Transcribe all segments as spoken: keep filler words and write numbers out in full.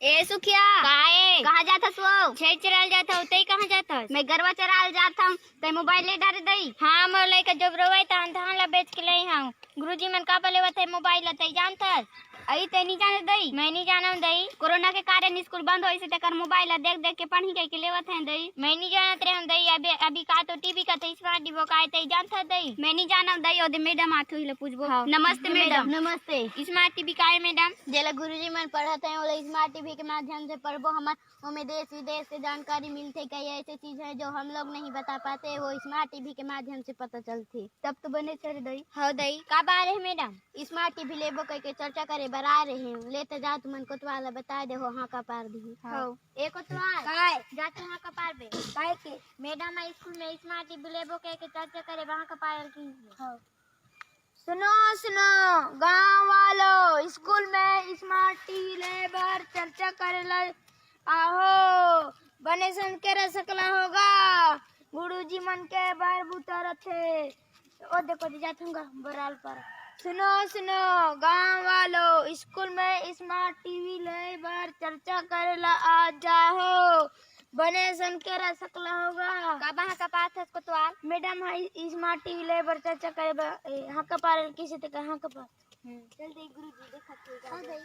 ए सुखिया, काहे? कहाँ जात हस वो? छेरी चराल जात हूँ, तई कहाँ जात हस? मैं गरवा चराल जात हूँ, तई मोबाइल ले डारे दई। हाँ, मोर लइका जब रोवई त धान ला बेच के लई हूँ। गुरुजी मन काबर लेवत हे मोबाइल ला, तई जानत हस? अई तई नहीं जानत दई? मैं नहीं जानम दई। कोरोना के कारण स्कूल बंद होइस हे, तेकर मोबाइल ला देख देख के पढ़ही कहिके लेवत हे दई। मैं नहीं जानत रहेंव दई। अभी, अभी का तो टीवी का तो स्मार्ट टीवी का हे, तई जानत हस दई? मैं नहीं जानम दई, ओदे मैडम आथे, ओही ला पूछबो। हाँ। नमस्ते मैडम। नमस्ते। स्मार्ट टीवी का हे मैडम? जेला गुरुजी मन पढ़त हे, ओला स्मार्ट टीवी के माध्यम से पढ़बो हमन। ओमे देश विदेश के जानकारी मिलथे। कई ऐसे चीज हे जो हम लोग नहीं बता पाते, वो स्मार्ट टीवी के माध्यम से पता चलथे। तब तो बने चल दई। हाँ दई। का बारे हे मैडम? स्मार्ट टीवी लेबो कहिके चर्चा करे बर आए रहे हूँ। ले त जा, तुमन कोतवाल ला बता दे हो, हाँ कपार दिही। हाँ। ए कोतवाल, काय? जा तू हाँ कपार बे। काय के? मैडम आ स्कूल में स्मार्ट टीवी लेबो कहिके चर्चा करे बर हाँ कपार की। हाँ। सुनो, सुनो, गांव वालों, स्कूल में स्मार्ट टीवी ले बर चर्चा करे ला आहो। बने सन के रसकला होगा, गुरुजी मन के बर बुता रथे। ओ देखो, दे जात हूँ गा, बराल पर। सुनो, सुनो, गांव वालों, स्कूल में स्मार्ट टीवी ले बर चर्चा करे ला आ जाहो। बने सन के रसकला होगा। का बा हाँ कपार थस कोतवाल? मैडम, हाँ, स्मार्ट टीवी ले बर चर्चा करे बर, ए, हाँ कपार किसे ते कहा हाँ कपार। हम्म। चल दे गुरुजी, देखा के हाँ जाबे। दई।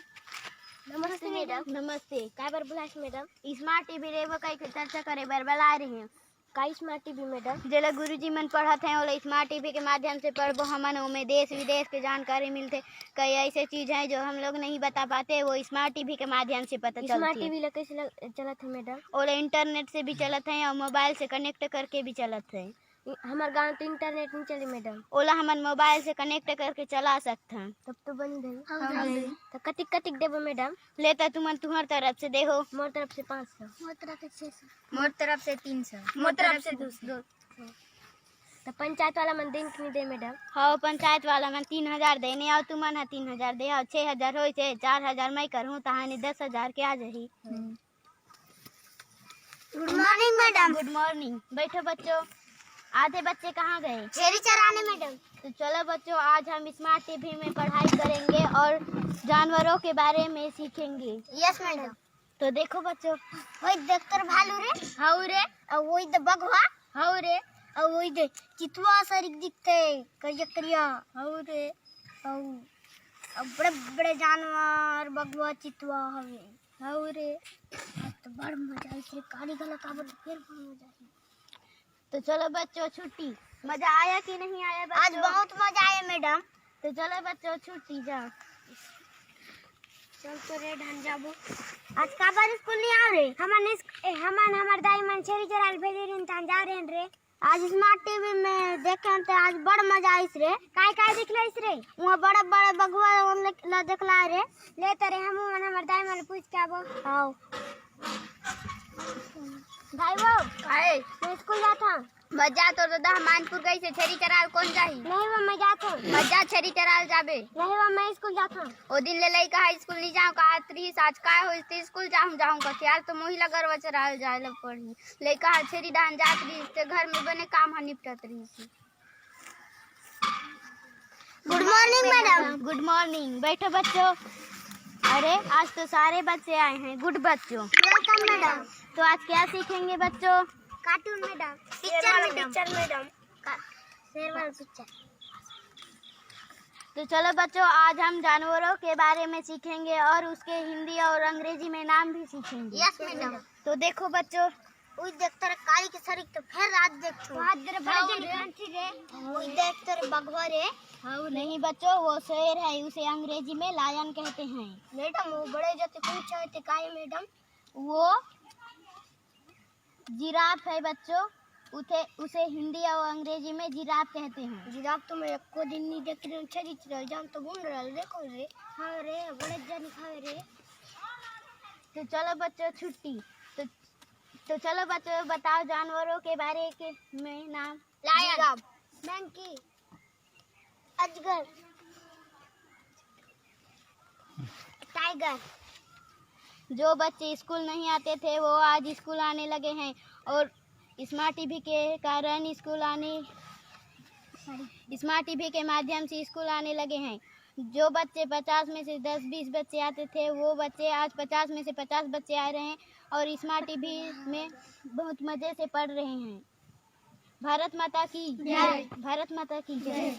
नमस्ते मैडम। नमस्ते। काय बर बुलास मैडम? स्मार्ट टीवी लेबो कहिके चर्चा करे बर बलाए रहे हूँ। का स्मार्ट टीवी मैडम? जेला गुरुजी मन पढ़त हे, ओला स्मार्ट टीवी के माध्यम से पढ़बो हमन। ओमे देश विदेश के जानकारी मिलथे। कई ऐसे चीज हे जो हम लोग नहीं बता पाते, वो स्मार्ट टीवी के माध्यम से पता चलथे। स्मार्ट टीवी ला कैसे लग-, चलत हे मैडम? ओला इंटरनेट से भी चलत हे और मोबाइल से कनेक्ट करके भी चलत हे। इ-, हमर गांव तो इंटरनेट नहीं चले मैडम। ओला हमन मोबाइल से कनेक्ट करके चला सकथन। तब तो बनी गई। हाँ, हाँ, बनी गई। तो कतिक कतिक देबो मैडम? ले त तुमन तुहर तरफ से देहो। मोर तरफ से पाँच सौ। मोर तरफ से छः सौ। मोर तरफ से तीन सौ। मोर तरफ से दो सौ। तो पंचायत वाला मन दिन की नहीं दे मैडम? हाँ, पंचायत वाला मन तीन हजार देने, और तुमन ह तीन हजार दे, और छः हजार होइस हे, चार हजार मैं करहूँ, तहाने दस हजार के आ जाही। हम्म। गुड मॉर्निंग मैडम। गुड मॉर्निंग। बैठो बच्चों। आधे बच्चे कहाँ गए? छेरी चराने मैडम। तो चलो बच्चों, आज हम स्मार्ट टीवी में पढ़ाई करेंगे और जानवरों के बारे में सीखेंगे। Yes madam. तो देखो बच्चों। ओई देख तोर भालू रे। हऊ रे। अउ ओई दे बघवा। हऊ रे। अउ ओई दे चितवा सरीक दिखथे, करिया करिया। हऊ रे। अउ, अउ बड़े बड़े जानवर, बघवा, चितवा हवे। हऊ रे। आज तो बड़ मजा आइस रे, काली घला काबर फेर बड़ मजा आइस। तो चलो बच्चों, छुट्टी। मजा आया कि नहीं आया बच्चों? आज बहुत मजा आया मैडम। तो चलो बच्चों, छुट्टी जा। चल तो रे, ढन जाबो। आज काबर स्कूल नहीं आव रे? हमन इस, ए, हमन हमर दाई मन छेरी चराल भेजे रिन, तान जा रेन रे। आज स्मार्ट टीवी में देखे त आज बड़ मजा आइस रे। काय काय दिखलाइस रे? वहाँ बड़े बड़े बघवा मन ला देखला रे। ले तरे हमू मन हमर दाई मन पूछ के आबो। आओ। भाई वो, काय? मैं स्कूल जात हूँ। मजा तो दादा हमानपुर गई से छेरी चराल कौन जाही? नहीं वो मैं जात हूँ। मजा छेरी चराल जाबे। नहीं वो मैं स्कूल जात हूँ। ओ दिन ले लइका ह स्कूल नहीं जाओ कहत रहिस, आज काय होइस ते स्कूल जाहूँ जाहूँ कथे। आज तो मोही ला गरवा चराल जाए ला पड़ही। लइका ह छेरी डहान जात रहिस ते घर में बने काम ह निपटत रहिस। गुड मॉर्निंग मैडम। गुड मॉर्निंग। बैठो बच्चों। अरे, आज तो सारे बच्चे आए हैं। गुड बच्चों। Welcome madam. तो आज क्या सीखेंगे बच्चों? Cartoon madam. Picture madam. Picture madam. का-, शेर वाला पिक्चर। तो चलो बच्चों, आज हम जानवरों के बारे में सीखेंगे और उसके हिंदी और अंग्रेजी में नाम भी सीखेंगे। Yes madam. तो देखो बच्चों, उई देख तोरे काली के सरीक तो फेर रात देख तो। आज तेरे बड़े जन खांची रे। उई देख तोरे बघवा रे। हाँ, नहीं बच्चों, वो शेर है, उसे अंग्रेजी में लायन कहते हैं। मैडम, वो बड़े जते पूछा है ते काय मैडम? वो जिराफ है बच्चों, उसे, उसे हिंदी और अंग्रेजी में जिराफ कहते हैं। जिराफ तो मैं एको दिन नहीं देख रही हूँ, छेरी चराल जान तो घूम रहा है, देखो रे। हाँ रे, बड़े जन खावे रे। तो चलो बच्चों, छुट्टी। तो, तो चलो बच्चों, बताओ जानवरों के बारे के में नाम। लायन। जिराफ। मंकी। अजगर। टाइगर। जो बच्चे स्कूल नहीं आते थे, वो आज स्कूल आने लगे हैं और स्मार्ट टीवी के कारण स्कूल आने, स्मार्ट टीवी के माध्यम से स्कूल आने लगे हैं। जो बच्चे पचास में से दस बीस बच्चे आते थे, वो बच्चे आज पचास में से पचास बच्चे आ रहे हैं और स्मार्ट टीवी में बहुत मजे से पढ़ रहे हैं। भारत माता की जय। भारत माता की जय।